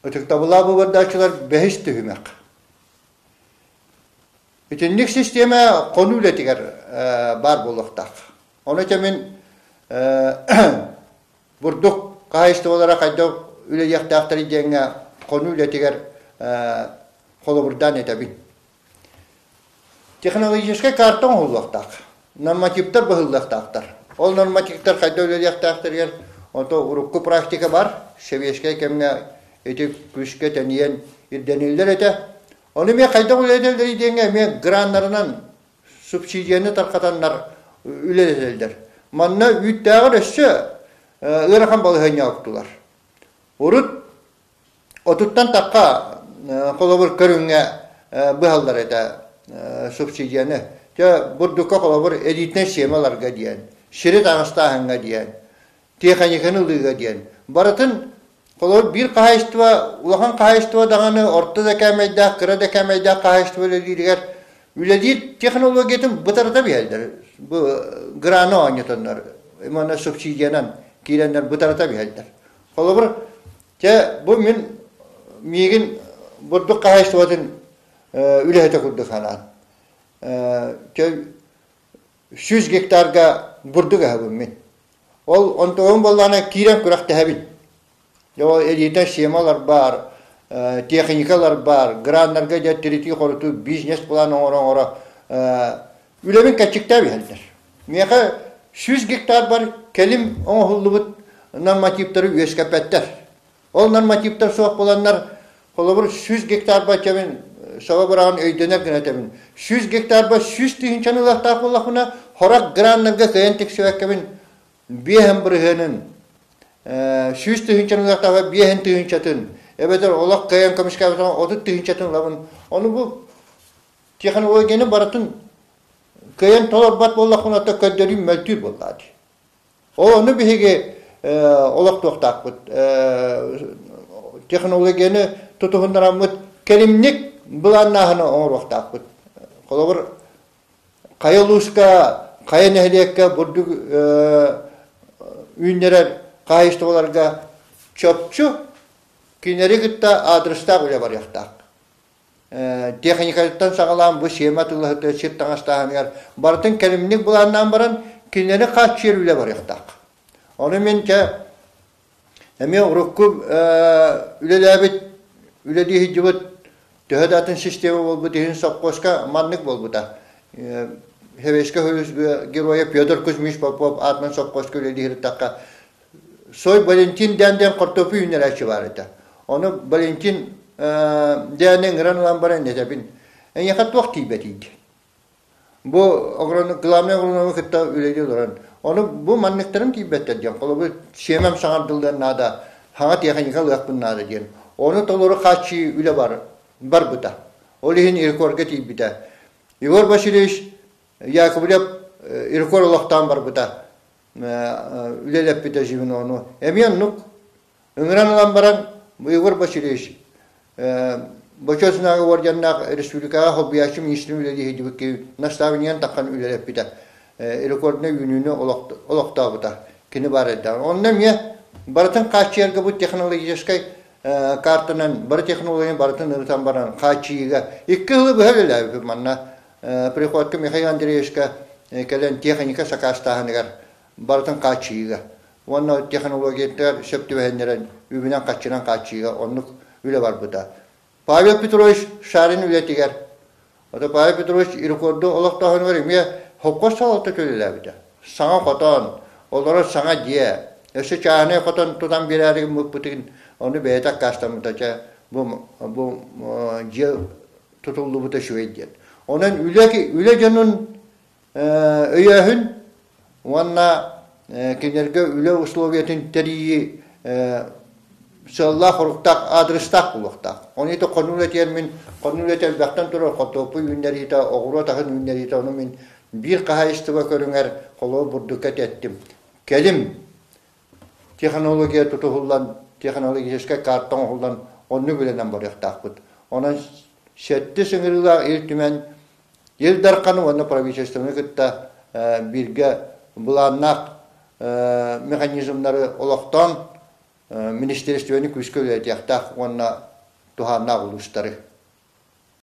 Ытыктабыллаах быыбардааччылар бэһис түһүмэх. Итинник систиэмэ хонуу үлэтигэр баар буолуохтаах. Ону мин бурдук хаһаайыстыбалара хайдах үлэлиэхтээхтэрий диэҥҥэ хонуу үлэтигэр холобурдаан этэбин. Технологическай карта оҥоһуллуохтаах. Нормативтар быһыллыахтаахтар. Ол нормативтар хайдах үлэлиэхтээхтэригэр ото урукку практика бар, сэбиэскэй кэмҥэ ити күүскэ тэнийэн ирдэниллэр этэ. Ону эмиэ хайдах үлэлэтэллэрий диэҥҥэ эмиэ граннарынан субсидияны тархатаннар үлэлэтэллэр. Манна үүттээҕэр өссө ыарахан балаһыанньа оттулар. Урут отуттан тахха холобур көрүҥҥэ быһаллар этэ субсидияны. Дьэ бурдукка холобур элитнэй сиэмэ ыларга диэн, сири таҥастааһыҥҥа диэн, тиэхэньикэни ылыыга диэн. Барытын холобур биир хаһаайыстыба, улахан хаһаайыстыба даҕаны орто да кээмэйдээх, кыра да кээмэйдээх хаһаайыстыба үлэлииригэр үлэлиир технологиятын бытарыта биһэллэр. Бу граны оонньотоннор, манна субсидиянан киирэннэр бытарыта биһэллэр. Холобур, чэ, бу мин миигин бурдук хаһаайыстыбатын үлэһитэ курдук санаан. Чэ, 100 гектарга бурдук аһабын мин. Ол онтугум буоллаҕына киирэн күрэхтэһэбин. Дьэ ол элита схемалар баар, техникалар баар, граннарга дьэ тиритии-хорутуу бизнес-план оҥоро-оҥоро үлэбин кэччиктээн иһэллэр. Миэхэ 100 гектар бар кэлим оҥоһуллубут нормативтары үөскэппэттэр. Ол нормативтар суох буоланнар, холобур, 100 гектар баччабын саба быраҕан өйдөнөр гына этэбин. 100 гектарба 100 тыһыынчаны ылыахтаах буоллахпына, хорох граннарга кыайан тиксибэккэбин биэһин бырыһыанын, 100 тыһыынчаны ылыахтаахпар биэһин тыһыынчатын, эбэтэр олох кыайан көмүскээбэтэҕим 30 тыһыынчатын ылабын. Ону бу технологияны барытын кыайан толорбот буоллахпына, көрдөрүүм мөлтүүр буоллаҕа дии. Ол ону биһиги олохтуохтаахпыт. Технологияны тутуһуннараммыт кэлимник былааннааһыны оҥоруохтаахпыт. Холобур, хайа улууска, хайа нэһилиэккэ бурдук үүннэрэр хаһаайыстыбаларга чопчу кинилэри кытта аадырыстаах үлэ барыахтаах. Техникаттан саҕалаан бу сиэмэ атыылаһыыта сир таҥастааһыныгар барытын кэлимник былааннаан баран кинилэри хааччыйар үлэ барыахтаах. Ону мин чэ эмиэ урукку үлэлээбит үлэлии сылдьыбыт төһө да атын система буолбут иһин сопхуоска маннык буолбута. Сэбиэскэй Союз геройа Петр Кузьмич Попов аатынан сопхуоска үлэлии сырыттахха Сой Валентин диэн диэн хортуоппуй үүннэрээччи баар этэ. Ону Валентин диэни ыҥыран ылан баран этэбин, эйиэхэ туох тиийбэтий диэн. Бу главный агроному кытта үлэлии олорон, ону бу манныктарым тиийбэттэр диэн, холобур, сиэмэм саҥардыллыан наада, саҥа тиэхиньикэ ылыахпын наада диэн. Ону толору хааччыйыы үлэ бар, барбыта. Ол иһин рекордга тиийбитэ. Егор Васильевич Яковлев рекорд олохтоон барбыта. Үлэлэппитэ звенону. Эмиэ оннук ыҥыран ылан баран Егор Васильевич Бочуот Знага орденнаах республикаҕа холбуйааччы министрин үлэлии сылдьыбыт киһи наставнигын таххан үлэлэппитэ. Рекорднай үүнүүнү олохтообута. Кини баар эрдэҕинэ. Онно эмиэ барытын хааччыйарга бу технологическай картанан бары технологияны барытын ырытан баран хааччыйыыга икки сылы быһа үлэлээбиппит манна Приходько Михаил Андреевичка кэлэн техника сакаастааһыныгар барытын хааччыйыыга уонна технологиятыгар сөп түбэһиннэрэн үбүнэн-хаччынан хааччыйыыга оннук үлэ барбыта. Павел Петрович Шарин үлэтигэр, ото Павел Петрович рекорду олохтооһунугар эмиэ холкуос салалта үлэлээбитэ. Саҥа хотон, олорор саҥа дьиэ, өссө чааһынай хотон тутан биэрээри гыммыппытын ону бэйэтэ аккаастаммыта. Чэ, бу, бу дьиэ тутуллубута үчүгэй диэн. Онон үлэ, үлэ дьонун өйөөһүн уонна кинилэргэ үлэ условиятын тэрийии сыаллаах-соруктаах, аадырыстаах буолуохтаах. Ону ити хонуу үлэтигэр мин хонуу үлэтэ элбэхтэн турар хортуоппуй үүннэриитэ, оҕуруот аһын үүннэриитэ, ону мин биир хаһаайыстыба көрүҥэр холобур бурдукка эттим. Кэлим технология тутуһуллан, технологическай карта оҥоһуллан оннук үлэнэн барыахтаахпыт. Онон сэттис ыҥырыылаах Ил Түмэн Ил Дарханы уонна правительствоны кытта бииргэ былааннаах механизмнары олохтоон. министиэристибэни күүскэ үлэлэтиэхтээх уонна туһааннаах улуустары.